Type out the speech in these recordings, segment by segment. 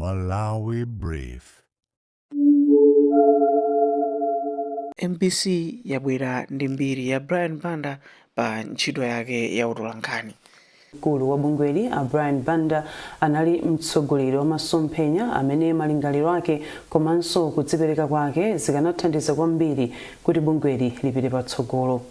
Malawi Brief. MBC yabwera ndi mbiri ya Brian Banda pa ntchito yake ya utolankhani. Mkulu wa bungweli a Brian Banda anali mtsogoleri wa masomphenya amene malingaliro ake komanso kudzipereka kwake zikanathandiza kwambiri kuti bungweli lipite patsogolo.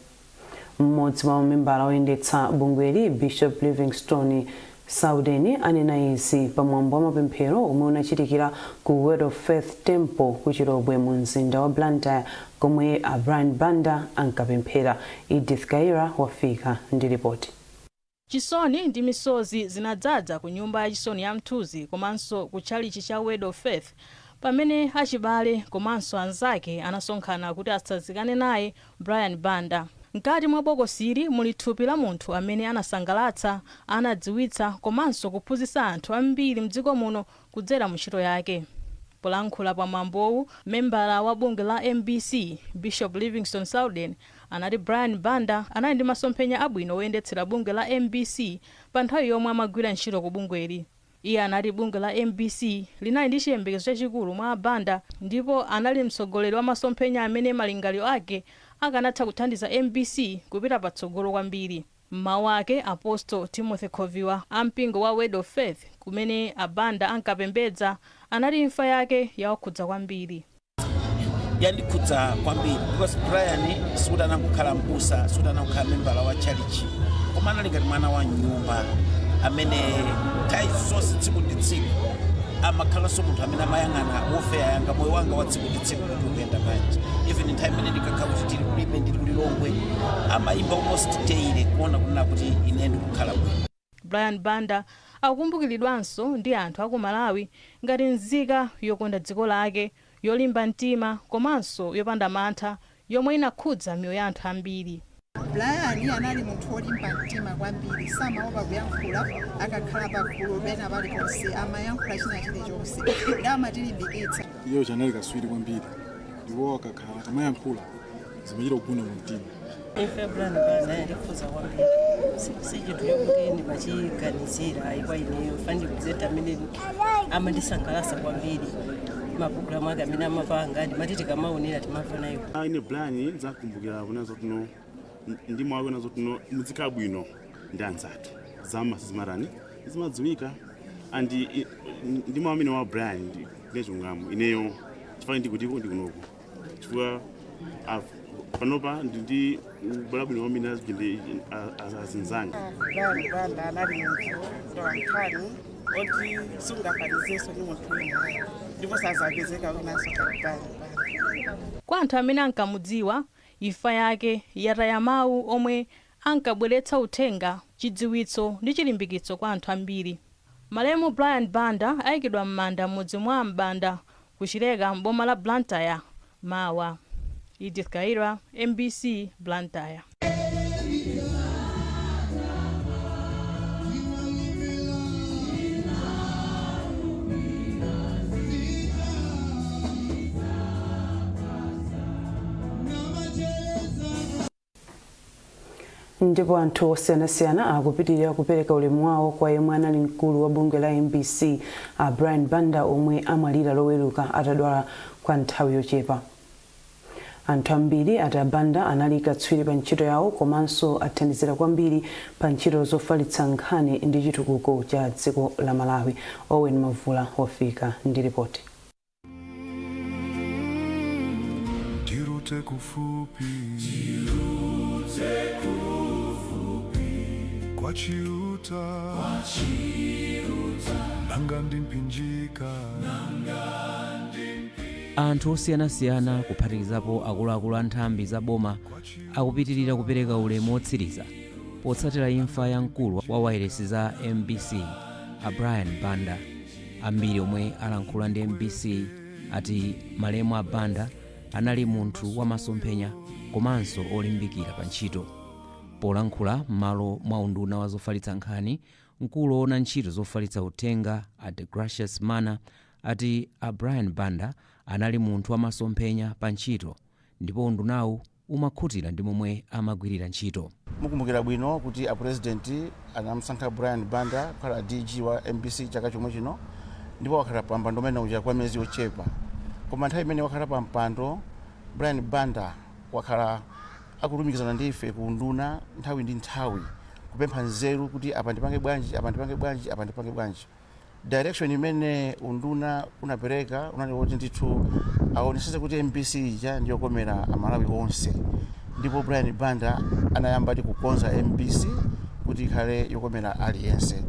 Mmodzi mwa mamembala oyendetsa bungweli, Bishop Livingstone Saudeni, anena izi pa mwambo wa mapemphero omwe unachitikira ku Word of Faith Temple ku Chilobwe mu mzinda wa Blantyre, komwe a Brian Banda ankapemphera. Edith Kaira wafika ndi ripoti. Chisoni ndi misozi zinadzadza ku nyumba yachisoni ya Mthunzi komanso ku tchalichi cha Word of Faith pamene achibale komanso anzake anasonkhana kuti atsanzikane naye Brian Banda. Mkati mwa bokosili muli thupi la munthu amene anasangalatsa, anadziwitsa komanso kuphunzitsa anthu ambiri mdziko muno kudzera mu ntchito yake. Polankhula pa mwambowu, membala wa bungwe la MBC, Bishop Livingstone Sauden, anati Brian Banda anali ndi masomphenya abwino oyendetsera bungwe la MBC pa nthawi yomwe amagwira ntchito ku bungweli. Iye anati bungwe la MBC linali ndi chiyembekezo chachikulu mwa Banda ndipo anali mtsogoleri wa masomphenya amene malingaliro ake akanatha kuthandiza MBC kupita patsogolo kwambiri. M'mawu ake, Apostle Timothy Khoviwa a mpingo wa Word of Faith kumene a Banda ankapembedza anati imfa yake yawakhudza kwambiri. Yandikhudza kwambiri because Brian sikuti anangokhala mbusa, sikuti anangokhala membala wa chalichi, koma anali ngati mwana wa nyumba amene nthawi zonse, tsiku ndi tsiku, amakhalanso munthu amene amayang'ana welfare yanga, moyo wanga wa tsiku ndi tsiku kuti ukuyenda bwanji. Even nthawi imene ndikakhala kuti tili kulibe, ndili kulilongwe, amayimba almost daily kuona kunena kuti ine ndikukhala bwino. Brian Banda akukumbukiridwanso ndi anthu aku Malawi ngati nzika yokonda dziko lake, yolimba mtima komanso yopanda mantha, yomwe inakhudza miyoyo ya anthu ambiri. Brian anali munthu wolimba mtima kwambiri, samaopa kuyankhula. Akakhala pagulu pena paliponse amayankhula china chilichonse ndi amatilimbikitsa. Iye chanali kaswiri kwambiri ndipo akakhala akamayankhula zimachita kugunda mu mtima. Imfa Brian Banda yandikhudza kwambiri. Si chinthu chokuti ndimachiganizira, ayi. Kwa ineyo ndi presenter amene amandisangalatsa kwambiri. Mapulogalamu ake amene amapanga, ndimati tikamaonera timamva nayo. Ine Brian nzakumbukira kunazo tuno ndi mawu nazo tuno, muzikhala bwino ndi anzathu, zama sizimatani, zimadziwika. And ndi mawu amene wa Brian ndi chilungamo ineyo chifukwa ndikutiko ndikunoku chifukwa panopa ndi ubale bwino kwambiri ndi azinzanga. Brian Banda anali munthu mtolankhani oti sungafanizenso ndi munthu wina, ndipo sazapezeka winanso ngati Brian Banda. Kwa anthu amene ankamudziwa, imfa yake yataya mawu omwe ankabweretsa uthenga, chidziwitso ndi chilimbikitso kwa anthu ambiri. Malemu Brian Banda ayikidwa m'manda m'mudzi mwa Mbanda kuchileka m'boma la Blantyre mawa. Edith Kaira, MBC, Blantyre. Ndipo anthu osiyanasiyana akupitirira kupereka ulemu wawo kwa yemwe anali mkulu wa bungwe la MBC, a Brian Banda, omwe amwalira Loweruka atadwala kwa nthawi yochepa. Anthu ambiri ati a Banda anali katswiri pa ntchito yawo komanso athandizira kwambiri pa ntchito zofalitsa nkhani ndi chitukuko cha dziko la Malawi. Owen Mavula wafika ndi ripoti. Tirute kufupi, kwa Chiuta, nanga ndimphinjika. Anthu osiyanasiyana, kuphatikizapo akuluakulu a nthambi za boma, akupitirira kupereka ulemu wotsiriza potsatira imfa ya mkulu wa wailesi za MBC, a Brian Banda. Ambiri omwe alankhula ndi MBC ati malemu a Banda anali munthu wamasomphenya komanso olimbikira pa ntchito. Polankhula m'malo mwa unduna wa zofalitsa nkhani, mkulu woona ntchito zofalitsa uthenga, a Degracious Mana, ati a Brian Banda anali munthu wamasomphenya pa ntchito ndipo undunawu umakhutira ndi momwe amagwirira ntchito. Mukumbukira bwino kuti a President anamusankha Brian Banda kukhala DG wa MBC chaka chomwe chino. Ndipo wakhala pa mpando umene uja kwa miyezi yochepa, koma nthawi imene wakhala pa mpando, Brian Banda wakhala akulumikizana ndi ife ku nduna nthawi ndi nthawi, kupempha nzeru kuti apa ndipange bwanji, apa ndipange bwanji, apa ndipange bwanji. Direction imene unduna unapereka unali woti ndithu aonesese kuti MBC ija ndiyokomera Amalawi onse, ndipo Brian Banda anayamba ndi kukonza MBC kuti ikhale yokomera aliyense.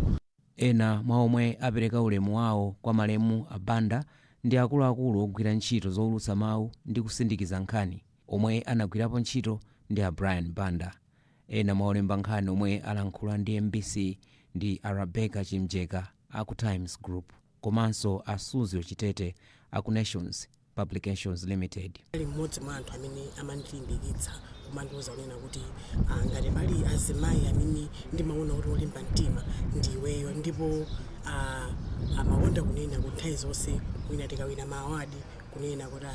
Ena mwa omwe apereka ulemu wawo kwa malemu a Banda ndi akuluakulu ogwira ntchito zowulutsa mawu ndi kusindikiza nkhani omwe anagwirapo ntchito ndi a Brian Banda. Ena mwa olemba nkhani omwe alankhula ndi MBC ndi a Rebecca Chimjeka aku Times Group komanso a Suzgo Chitete aku Nations Publications Limited. Ali mmodzi mwa anthu amene amandilimbikitsa, kumandiuza kunena kuti ngati pali azimayi amene ndimaona kuti olimba mtima, ndiweyo. Ndipo amakonda kunena kuti nthawi zonse mwina tikawina ma award, kunena kuti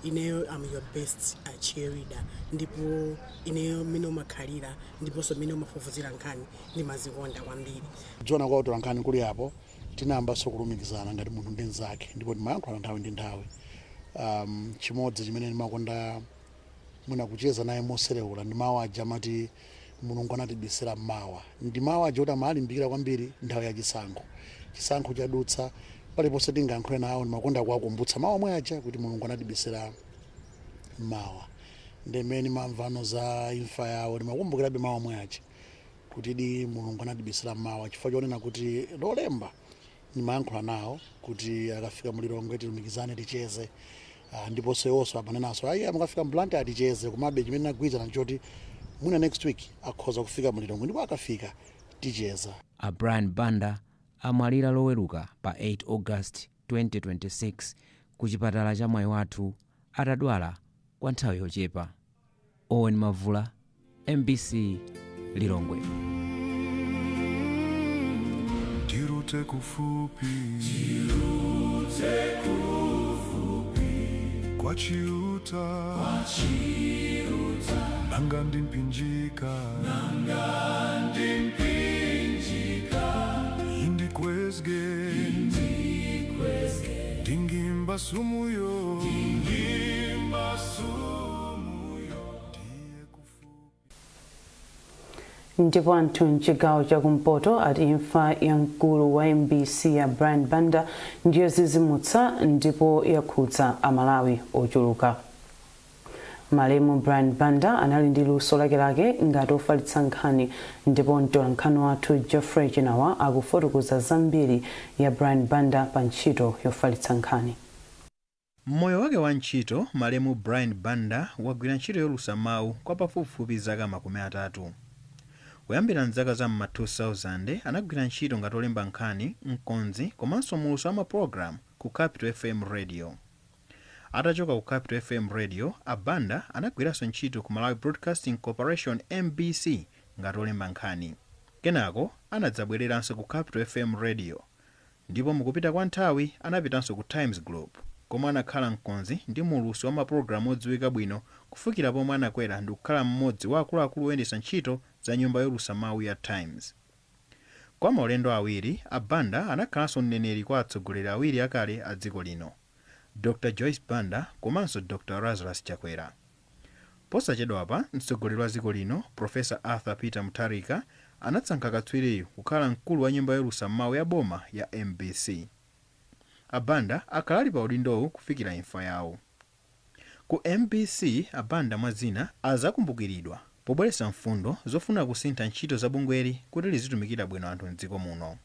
ineyo am your best cheerleader, ndipo ineyo mmene umakhalira ndiponso mmene umafufuzira nkhani ndimazikonda kwambiri. Kudziwana kwa utola nkhani kuli apo, tinayambanso kulumikizana ngati munthu ndi mnzake, ndipo timayankhulana nthawi ndi nthawi. Chimodzi chimene ndimakonda mwina kucheza naye moserewula ndi mawu aja amati, "Mulungu anatibisira mawa." Ndi mawu aja kuti amalimbikira kwambiri nthawi ya chisankho. Chisankho chadutsa, paliponse tingayankhule nawo ndimakonda kuwakumbutsa mawu omwe aja kuti Mulungu anatibisira mawa. Ndi mmene mamvano za imfa yawo, ndimakumbukirabe mawu omwe aja kuti di Mulungu anatibisira mawa, chifukwa chonena kuti Lolemba ndimayankhula nawo kuti akafika muLilongwe tilumikizane, ticheze. Ndiponso iwonso amanenanso, ayi, amakafika mBlantyre aticheze. Komabe chimene nagwirizana nchoti mwina next week akhoza kufika muLilongwe, ndipo akafika ticheza. A Brian Banda amwalira Loweruka pa 8 August 2026 ku chipatala cha Mwaiwathu atadwala kwa nthawi yochepa. Owen Mavula, MBC, Lilongwe. Tirute kufupi, tirute kufupi kwa Chiuta, kwa Chiuta, nanga ndimpinjika, nanga ndimpinjika, indikwezge, indikwezge, ndingimba sumuyo, ndingimba sumuyo. Ndipo anthu mchigawo chakumpoto ati imfa ya mkulu wa MBC ya Brian Banda ndiyozizimutsa ndipo yakhudza Amalawi ochuluka. Malemu Brian Banda anali ndi luso lakelake ngati ofalitsa nkhani, ndipo mtolankhani wathu Geoffrey Chinawa akufotokoza zambiri ya Brian Banda pa ntchito yofalitsa nkhani. Mmoyo wake wa ntchito, malemu Brian Banda wagwira ntchito yolusa mawu kwa pafupifupi zaka 30. Kuyambira mzaka za m'ma 2000, anagwira ntchito ngati olemba nkhani, mkonzi komanso muulutsi wa mapulogalamu ku Capital FM Radio. Atachoka ku Capital FM Radio, a Banda anagwiranso ntchito ku Malawi Broadcasting Corporation, MBC, ngati olemba nkhani. Kenako anadzabwereranso ku Capital FM Radio ndipo mukupita kwa nthawi anapitanso ku Times Group, komwe anakhala mkonzi ndi muulutsi wa mapulogalamu odziwika bwino kufikira pomwe anakwera ndikukhala mmodzi wa akuluakulu oyendetsa ntchito za nyumba yolusa mawu ya Times. Kwa maulendo awiri, a Banda anakhalanso mneneri kwa atsogoleri awiri akale a dziko lino, Dr Joyce Banda komanso Dr Lazarus Chakwera. Posachedwapa, mtsogoleri wa dziko lino, Professor Arthur Peter Mutharika, anasankha katswiriyu kukhala mkulu wa nyumba yolusa mawu ya boma ya MBC. A Banda akhala ali pa udindowu kufikira imfa yawo. Ku MBC, a Banda mwa zina azakumbukiridwa pobweretsa mfundo zofuna kusintha ntchito za bungweli kuti lizitumikira bwino anthu mdziko muno.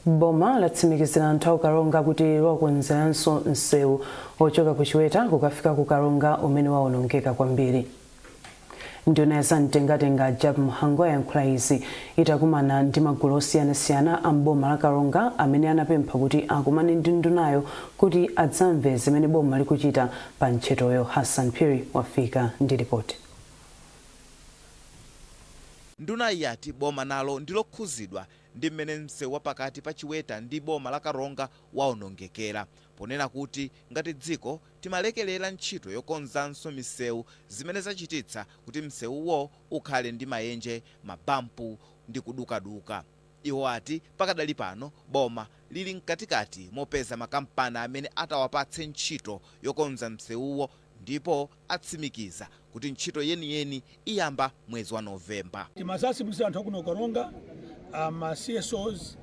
Boma latsimikizira anthu aku Karonga kuti liwakonzeranso msewu ochoka ku Chiweta kukafika ku Karonga umene wawonongeka kwambiri. Nduna ya zamtengatenga Jappie Mhango ayankhula izi itakumana ndi magulu osiyanasiyana a mboma la Karonga amene anapempha kuti akumane ndi ndunayo kuti adzamve zimene boma likuchita pa ntchitoyo. Hassan Phiri wafika ndi ripoti. Nduna yati boma nalo ndilokhuzidwa ndi mmene msewu wa pakati pa Chiweta ndi boma la Karonga waonongekera, ponena kuti ngati dziko timalekelera ntchito yokonzanso misewu, zimene zachititsa kuti msewuwo ukhale ndi mayenje, mabampu ndi kudukaduka. Iwo ati pakadali pano boma lili mkatikati mopeza makampani amene atawapatse ntchito yokonza msewuwo, ndipo atsimikiza kuti ntchito yeniyeni iyamba mwezi wa Novemba. Timatsimikiza anthu akuno Karonga, ma CSOs,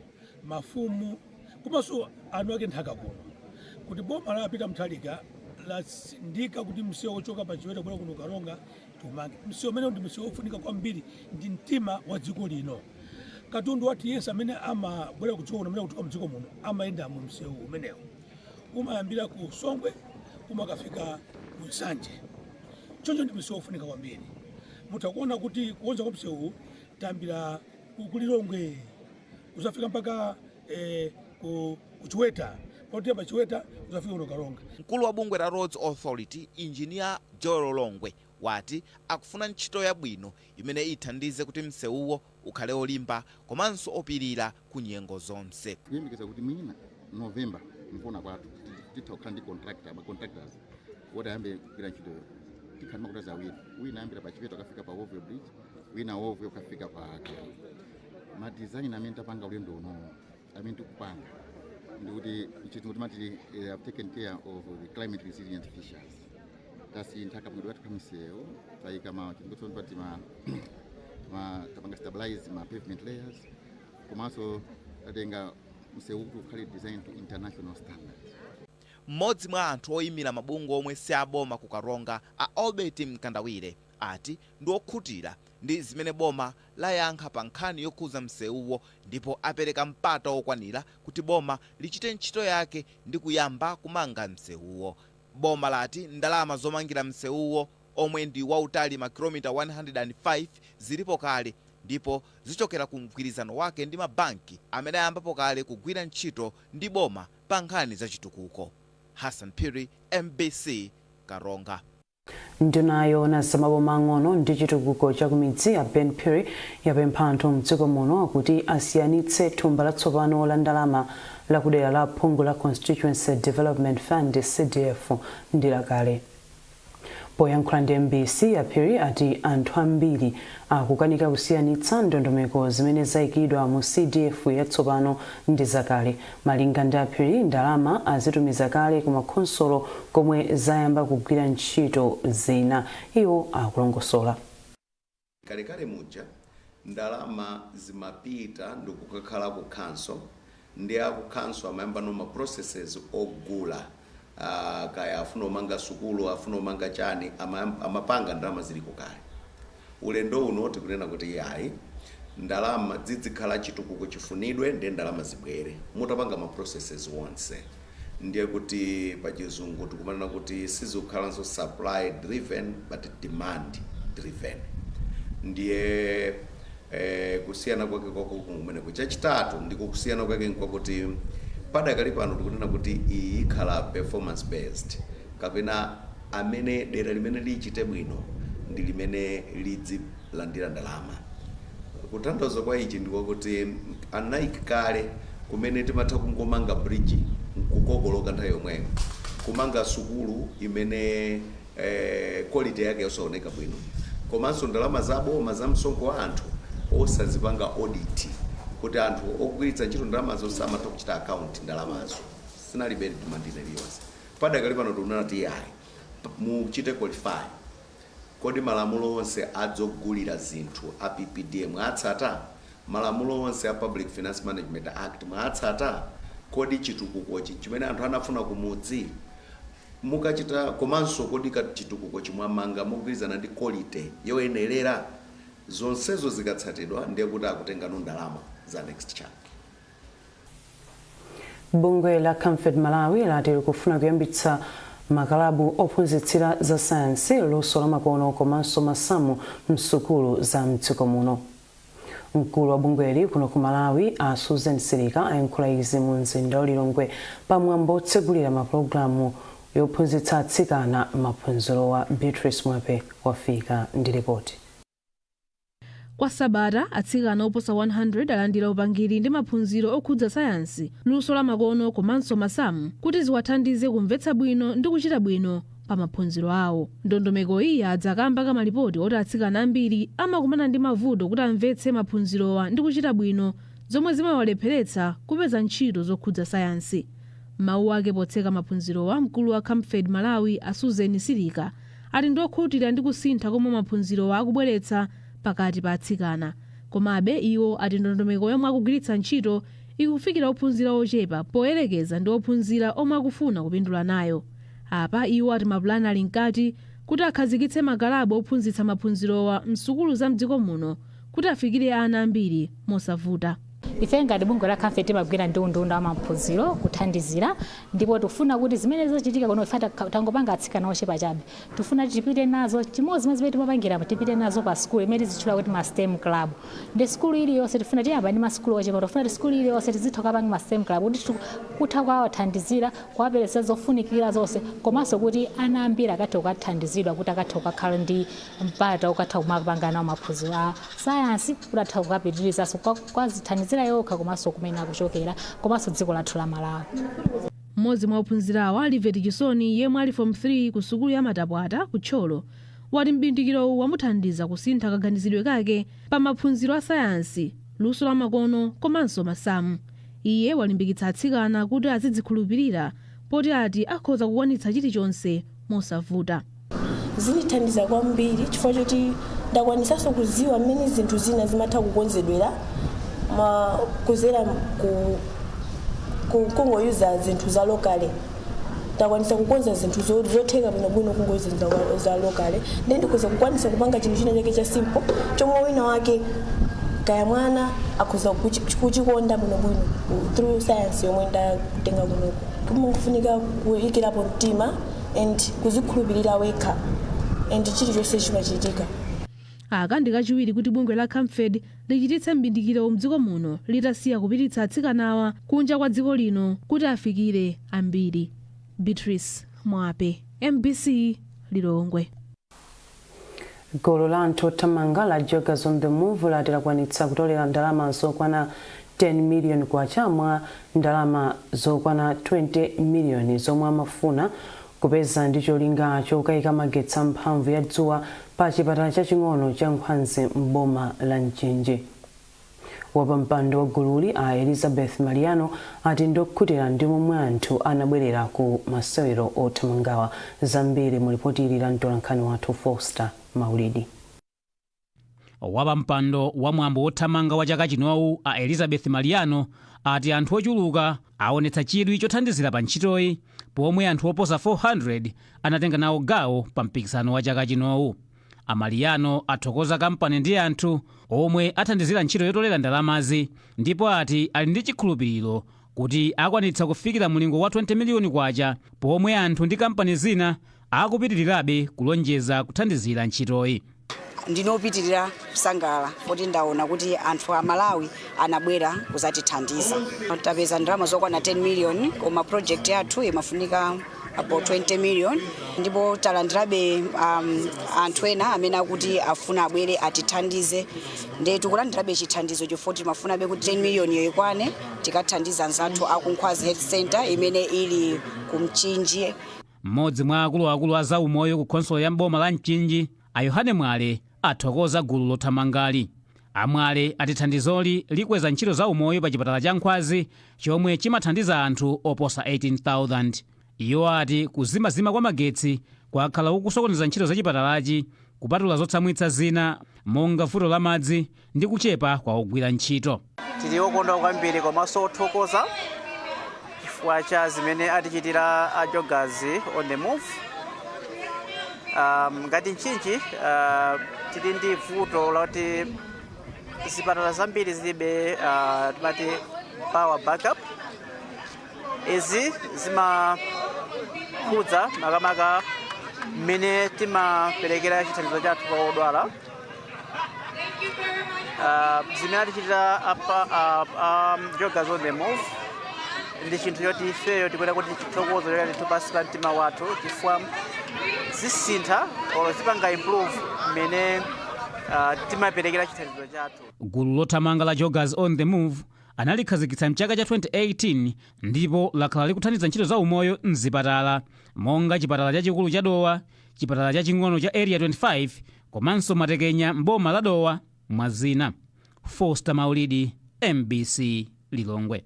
mafumu komanso anthu ake nthaka kuno kuti boma la Peter Mutharika latsindika kuti msewu wochoka pa Chiweta kubwera kuno Karonga tiumange. Msewu umene ndi msewu wofunika kwambiri, ndi mtima wa dziko lino. Katundu wathu yense amene amabwera ku dziko kuno, amene akuchoka mdziko muno, amayenda mu msewu umenewu. Umayambira ku Songwe, umakafika ku Nsanje. Choncho ndi msewu wofunika kwambiri. Mutha kuona kuti kukonza kwa msewu tayambira ku Lilongwe kuzafika mpaka ku Chiweta, potiyamba Chiweta kuzafika kuno Karonga. Mkulu wa bungwe la Roads Authority, Injiniya Joel Longwe, wati akufuna ntchito yabwino imene ithandize kuti msewuwo ukhale olimba komanso opirira ku nyengo zonse. Kuyembekeza kuti mwina November, mkuona kwathu, titha kukhala ndi contractor, ma contractors woti ayambe kugwira ntchitoyo. Tikhala ndi ma contractors awiri, wina ayambira pa Chiweta ukafika pa Wovwe Bridge, wina Wovwe ukafika pa Karonga. Ma design amene tapanga ulendo uno, amene tikupanga, ndikuti chizungu timati have taken care of the climate resilient features. Tasintha kapangidwe kathu kamisewu, tayika ma chizungu timati ma tapanga stabilize ma pavement layers, komanso tatenga msewu kuti ukhale designed to international standards. Mmodzi mwa anthu oyimira mabungwe omwe si aboma ku Karonga, a Albert Mkandawire, ati ndi okhutira ndi zimene boma layankha pa nkhani yokhuza msewuwo, ndipo apereka mpata wokwanira kuti boma lichite ntchito yake ndi kuyamba kumanga msewuwo. Boma lati ndalama zomangira msewuwo, omwe ndi wautali makilomita 105, zilipo kale ndipo zichokera ku mgwirizano wake ndi mabanki amene ayambapo kale kugwira ntchito ndi boma pa nkhani zachitukuko. Hassan Phiri, MBC, Karonga. Nduna yoona zamaboma ang'ono ndi chitukuko chakumidzi ya Ben Phiri yapempha anthu mdziko muno kuti asiyanitse thumba latsopano la ndalama lakudera la phungu la Constituency Development Fund, CDF, ndi lakale. Poyankhula ndi MBC, aPhiri ati anthu ambiri akukanika kusiyanitsa ndondomeko zimene zayikidwa mu CDF yatsopano ndi zakale. Malinga ndi aPhiri, ndalama azitumiza kale ku makhonsolo komwe zayamba kugwira ntchito zina. Iwo akulongosola. Kalekale muja ndalama zimapita ndikukakhala ku council, ndi aku council amayamba no ma processes ogula, kaya afuna umanga sukulu, afuna umanga chani, amapanga ndalama ziliko kale. Ulendo uno tikunena kuti yayi, ndalama zizikhala chitukuko chifunidwe ndi ndalama zibwere mutapanga ma processes wonse. Ndiye kuti pachizungu tikumanena kuti sizikukhalanso supply driven but demand driven. Ndiye kusiyana kwake kwakukulu kumeneko. Chachitatu, ndiko kusiyana kwake nkwakuti padakali pano tikunena kuti iyi ikhala performance based, kapena amene dera limene lichite bwino ndi limene lidzilandira ndalama. Kutanthauza kwa ichi ndikwakuti unlike kale kumene timatha kungomanga bridge nkukokoloka nthawi yomweyo, kumanga sukulu imene quality yake yosaoneka bwino, komanso ndalama za boma za msonkho wa anthu osazipanga audit, kuti anthu ogwiritsa ntchito ndalamazo samatha kuchita account ndalamazo, sinalibe demand iliyonse. Padakali pano tikunena kuti yayi, muchite qualify. Kodi malamulo onse adzogulira zinthu a PPDA mwatsata? Malamulo onse a Public Finance Management Act mwatsata? Kodi chitukukochi chimene anthu anafuna kumudzi mukachita? Komanso kodi chitukuko chimwamanga mogwirizana ndi quality yoyenerera? Zonsezo zikatsatidwa, ndiye kuti akutengano ndalama za next chunk. Bungwe la Camfed Malawi lati likufuna kuyambitsa makalabu ophunzitsira za sayansi, luso lamakono komanso masamu msukulu za mdziko muno. Mkulu wa bungweli kuno ku Malawi, a Susan Silika, ayankhula izi mu mzinda wa Lilongwe pamwambo otsegulira mapulogalamu yophunzitsa atsikana maphunzirowa. Beatrice Mwape wafika ndi ripoti. Kwa sabata, atsikana oposa 100 alandira upangiri ndi maphunziro okhudza sayansi, luso la makono komanso masamu kuti ziwathandize kumvetsa bwino ndi kuchita bwino pa maphunziro awo. Ndondomeko iyi yadza kamba ka malipoti oti atsikana ambiri amakumana ndi mavuto kuti amvetse maphunzirowa ndi kuchita bwino. Zomwe zimawalepheretsa kupeza ntchito zokhudza sayansi. Mawu ake potseka maphunzirowa, mkulu wa Camfed Malawi a Susan Silika ati ndiokhutira ndi kusintha komwe maphunzirowa akubweretsa pakati pa atsikana. Komabe iwo ati ndondomeko yomwe akugwiritsa ntchito ikufikira ophunzira ochepa poyerekeza ndi ophunzira omwe akufuna kupindula nayo. Apa iwo ati mapulani ali mkati kuti akhazikitse makalabu ophunzitsa maphunzirowa msukulu za mdziko muno kuti afikire ana ambiri mosavuta. Ife ngati bungwe la Camfed timagwira ndi unduna wa maphunziro kuthandizira, ndipo tikufuna kuti zimene zachitika kuno, ife tangopanga atsikana ochepa chabe, tifuna tipite nazo chimodzi zimene timapangira, tipite nazo pa sukulu imene tizitchula kuti ma STEM club. Ndi sukulu iliyonse tifuna tiyamba ndi masukulu ochepa, tifuna kuti sukulu iliyonse tizitha kukapanga ma STEM club kuti kutha kuwathandizira, kuwaperesa zofunikira zonse, komanso kuti ana ambiri akathe kukathandizidwa kuti akathe kukakhala ndi mpata ukatha kumapanga nawo maphunziro a sayansi, kuti atha kukapitirizanso kukazithandizira yokha komanso kumene akuchokera komanso dziko lathu la Malawi. Mmodzi mwa ophunzirawa, Livet Chisoni, yemwe ali form 3 ku sukulu ya Matapwata ku Thyolo, wati mbindikirowu wamuthandiza kusintha kaganizidwe kake pa maphunziro a sayansi, luso la makono komanso masamu. Iye walimbikitsa atsikana kuti azidzikhulupirira poti ati akhoza kukwanitsa chilichonse mosavuta. Zindithandiza kwambiri chifukwa choti ndakwanisanso kuziwa mmene zinthu zina zimatha kukonzedwera kuzera kungoyuza zinthu za locally. Ndakwanisa kukonza zinthu zotheka bwinobwino kungoyuza zinthu za locally, then ndikhoza kukwanisa kupanga chinthu china chake cha simple chomwe wina wake, kaya mwana, akhoza kuchikonda bwinobwino through science yomwe ndatenga kunoko. Kumafunika kuyikirapo mtima and kuzikhulupirira wekha and chilichonse chimachitika. Aka ndi kachiwiri kuti bungwe la Camfed lichititse mbindikiro mdziko muno litasiya kupititsa atsikanawa kunja kwa dziko lino kuti afikire ambiri. Beatrice Mwape, MBC, Lilongwe. Gulu la anthu othamanga la Joggers on the Move lati lakwanitsa kutolera ndalama zokwana 10 million kwacha mwa ndalama zokwana 20 miliyoni zomwe amafuna kupeza ndi cholinga chokayika magetsi amphamvu ya dzuwa pa chipatala chaching'ono cha Nkhwazi m'boma la Mchinji. Wapampando wa gululi, a Elizabeth Mariano, ati ndokhutira ndi momwe anthu anabwerera ku masewero othamangawa. Zambiri mu lipoti ili la mtolankhani wathu Foster Maulidi. Wapampando wa mwambo wothamanga wa chaka chinowu, a Elizabeth Mariano, ati anthu ochuluka aonetsa chidwi chothandizira pa ntchitoyi, pomwe anthu oposa 400 anatenga nawo gawo pa mpikisano wa chaka chinowu. Amariano athokoza kampani ndi anthu omwe athandizira ntchito yotolera ndalamazi, ndipo ati ali ndi chikhulupiriro kuti akwanitsa kufikira mulingo wa 20 miliyoni kwacha, pomwe anthu ndi kampani zina akupitirirabe kulonjeza kuthandizira ntchitoyi. Ndinopitirira kusangalala poti ndaona kuti anthu a Malawi anabwera kuzatithandiza. Tapeza ndalama zokwana 10 million, koma project yathu imafunika about 20 million, ndipo talandirabe anthu ena amene akuti afuna abwere atithandize. Nde tikulandirabe chithandizo chifukwa timafunabe kuti 10 million iyo ikwane, tikathandiza anzathu aku Nkhwazi Health Center imene ili ku Mchinji. Mmodzi mwa akuluakulu a zaumoyo ku khonsolo ya mboma la Mchinji, a Yohane Mwale, athokoza gulu lothamangali. Amwale ati thandizoli likweza ntchito za umoyo pa chipatala cha Nkhwazi chomwe chimathandiza anthu oposa 18,000. Iwo ati kuzimazima kwa magetsi kwakhala kukusokoneza ntchito za chipatalachi, kupatula zotsamwitsa zina monga vuto la madzi ndi kuchepa kwa ogwira ntchito. Tili okondwa kwambiri komanso othokoza chifukwa cha zimene atichitira a Joggers on the Move. Ngati Mchinji tili ndi vuto loti zipatala zambiri zilibe timati power backup. Izi zimakhudza makamaka mmene timaperekera chithandizo chathu kwa odwala. Zimene atichitira apa Joggers on the Move ndi chinthu choti ifeyo tikuona kuti chithokozo choti pansi pa mtima wathu, chifukwa zisintha olo zipanga improve mmene timaperekera chithandizo chathu. Gulu lothamanga la Joggers on the Move analikhazikitsa mchaka cha 2018 ndipo lakhala likuthandiza ntchito za umoyo mzipatala monga chipatala chachikulu cha Dowa, chipatala chaching'ono cha Area 25 komanso Matekenya mboma la Dowa, mwa zina. Foster Maulidi, MBC, Lilongwe.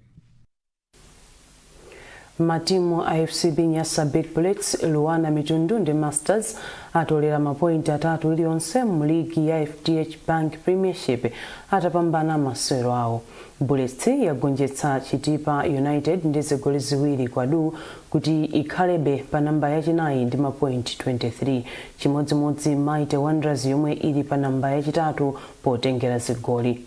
Matimu a FCB Nyasa Big Bullets, Luanar, Mitundu ndi Masters atolera mapointi 3 iliyonse mu ligi ya FDH Bank Premiership atapambana masewero awo. Bullets yagonjetsa Chitipa United ndi zigoli 2 kwa du kuti ikhalebe pa namba yachinayi ndi mapointi 23, chimodzimodzi Mighty Wanderers yomwe ili pa namba yachitatu potengera zigoli.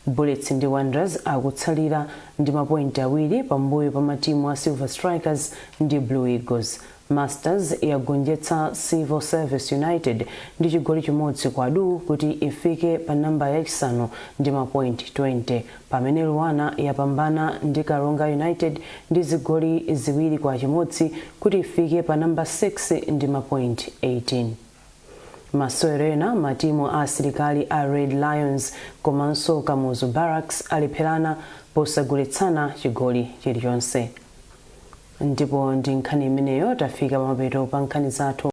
Bullets ndi Wanderers akutsalira ndi mapointi 2 pambuyo pa matimu a Silver Strikers ndi Blue Eagles. Masters yagonjetsa Civil Service United ndi chigoli 1 kwa du kuti ifike pa namba yachisanu ndi mapointi 20, pamene Luanar yapambana ndi Karonga United ndi zigoli 2-1 kuti ifike pa namba 6 ndi mapointi 18. Masewero ena, matimu a asilikali a Red Lions komanso Kamuzu Barracks alepherana posagoletsana chigoli chilichonse. Ndipo ndi nkhani imeneyo tafika pamapeto pa nkhani zathu.